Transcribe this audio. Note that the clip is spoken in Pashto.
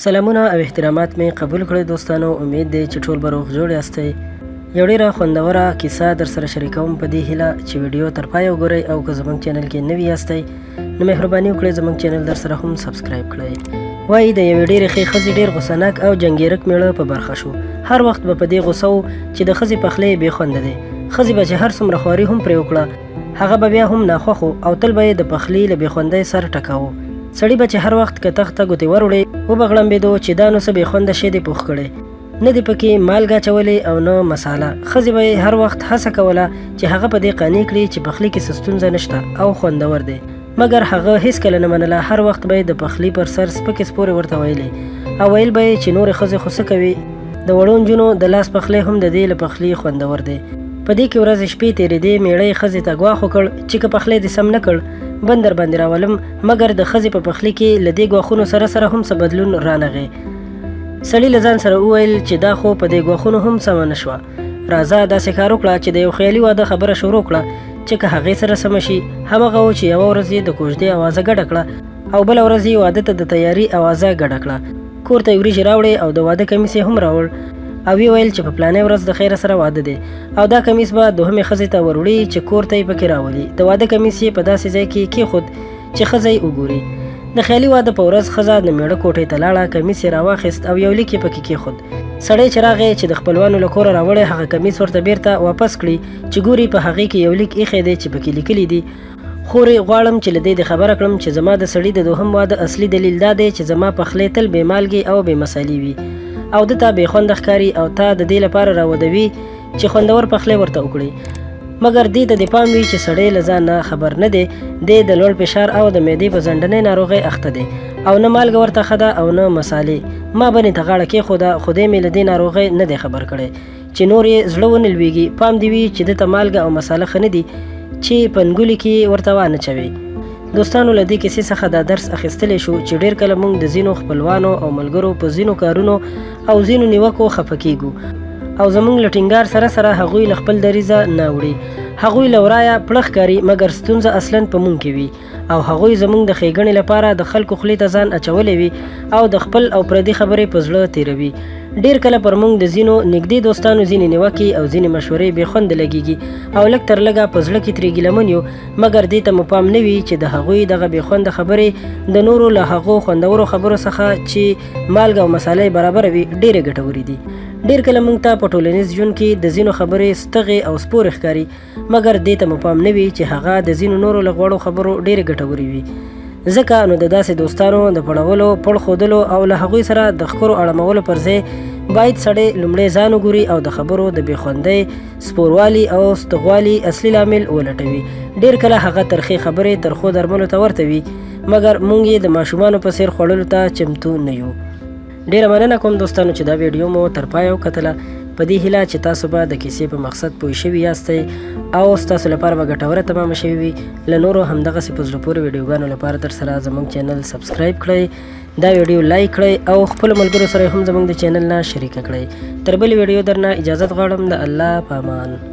سلامونه او احترامات مې قبول کړئ دوستانو، امید دی چې ټول به روغ جوړ یاستئ. یو ډیره خوندوره کیسه در سره شریکوم، په دې هیله چې ویډیو تر پایه وګورئ او که زموږ چینل کې نوي یاستئ نو مهرباني وکړئ زموږ چینل در سره هم سبسکرایب کړئ. وایي د یوې ډېرې ښې ښځې ډېر غوسه ناک او جنګېرک مېړه په برخه شو. هر وخت به په دې غوسه و چې د ښځې پخلی یې بې خونده دی. ښځې به چې هر څومره خواري هم پرې وکړه، هغه به بیا هم ناخوښ و او تل به یې د پخلي له بېخوندۍ سر ټکاوه. سړي به چې هر وخت کتغ ته ګوتې وروړې، وبه غړمبېدو چې دا نو څه بېخونده شی دې پوخ کړی، نه دې پکې مالګه اچولې او نه مساله. ښځې به یې هر وخت هڅه کوله چې هغه په دې قانع کړي چې پخلي کې څه ستونزه نشته او خوندور دی، مګر هغه هېڅکله نه منله، هر وخت به یې د پخلي پر سر سپکې سپورې ورته ویلې او ویل به یې چې نورې ښځې خو څه کوي، د وړو نجونو د لاس پخلی هم د دې له پخلي خوندور دی. په دې کې ورځې شپې تېرېدې، مېړه یې ښځې ته ګواښ وکړ چې که پخلی دې سم نه کړ، بن درباندې راولم، مګر د ښځې په پخلي کې له دې ګواښونو سره سره هم څه بدلون رانغی. سړي له ځان سره وویل چې دا خو په دې ګواښونو هم سمه نه شوه، راځه داسې کار وکړه چې د یو خیالي واده خبره شروع کړه چې که هغې سره سمه شي. همغه و چې یوه ورځ یې د کوژدې اوازه ګډه کړه او بله ورځ یې واده ته د تیاري اوازه ګډه کړه. کور ته یې وریجې راوړې او د واده کمیس یې هم راوړ او ویې ویل چې په پلانۍ ورځ د خیره سره واده دی او دا کمیس به دوهمې ښځې ته وروړي چې کور ته یې پکې راولي. د واده کمیس یې په داسې ځای کې کېښود چې ښځه یې وګوري. د خیالي واده په ورځ ښځه د مېړه کوټې ته لاړه، کمیس یې راواخیست او یو لیک یې پکې کېښود. سړی چې راغی چې د خپلوانو له کوره راوړی هغه کمیس ورته بېرته واپس کړي چې ګوري په هغې کې یو لیک ایښی دی چې پکې لیکلي دي، خورې غواړم چې له دې دې خبره کړم چې زما د سړي د دوهم واده اصلي دلیل دا دی چې زما پخلی تل بې مالګې او بې مسالې وي او ده ته بې خونده ښکاري او تا د دې لپاره راودوي چې خوندور پخلی ورته وکړي. مګر دې ته دې پام وي چې سړی له ځانه خبر نه دی، دی د لوړ فشار او د معدې په ځنډنۍ ناروغۍ اخته دی او نه مالګه ورته ښه ده او نه مسالې. ما بنې ته غاړه کېښوده خو دی مې له دې ناروغۍ نه دی خبر کړی. چې نور یې زړه ونه لویږي، پام دې وي چې ده ته مالګه او مساله ښه نه دي چې په نګولي کې یې ورته وانه چوې. دوستانو له دې کیسې څخه دا درس اخیستلی شو چې ډېر کله موږ د ځینو خپلوانو او ملګرو په ځینو کارونو او ځینو نیوکو خفه کیږو او زموږ له ټینګار سره سره هغوی له خپل دریځه نه اوړي. هغوی له ورایه پړه ښکاري مګر ستونزه اصلاً په موږ کې وي. او هغوی زموږ د ښېګڼې لپاره د خلکو خولې ته ځان اچولی وي او د خپل او پردي خبرې په زړه تېروي. ډېر کله پر موږ د ځینو نږدې دوستانو ځینې نیوکې او ځینې مشورې بې خونده لګېږي او لږ تر لږه په زړه کې ترې ګیله من یو، مګر دې ته مو پام نه وي چې د هغوی دغه بې خونده خبرې د نورو له هغو خوندورو خبرو څخه چې مالګه او مساله یې برابره وي، ډېرې ګټورې دي. ډېر کله موږ ته په ټولنیز ژوند کې د ځینو خبرې ستغې او سپورې ښکاري، مګر دې ته مو پام نه وي چې هغه د ځینو نورو له غوړو خبرو ډېرې ګټورې وي. ځکه نو د داسې دوستانو د پړولو، پړ ښودلو او له هغوی سره د ښکرو اړمولو پر ځای باید سړی لومړی ځان وګوري او د خبرو د بې خوندۍ، سپوروالي او ستغوالي اصلي لامل ولټوي. ډېر کله هغه ترخې خبرې ترخو درملو ته ورته وي، مګر موږ یې د ماشومانو په څېر خوړلو ته چمتو نه یو. ډیره مننه کوم دوستانو چې دا ویډیو مو تر پایه وکتله. په دې هیله چې تاسو به د کیسې په مقصد پوه شوي یاستئ او ستاسو لپاره به ګټوره تمامه شوې وي. له نورو همدغسې په زړه پورې ویډیوګانو لپاره در سره زموږ چینل سبسکرایب کړئ، دا ویډیو لایک کړئ او خپلو ملګرو سره هم زموږ د چینل نه شریکه کړئ. تر بلې ویډیو درنه اجازت غواړم. د الله په امان.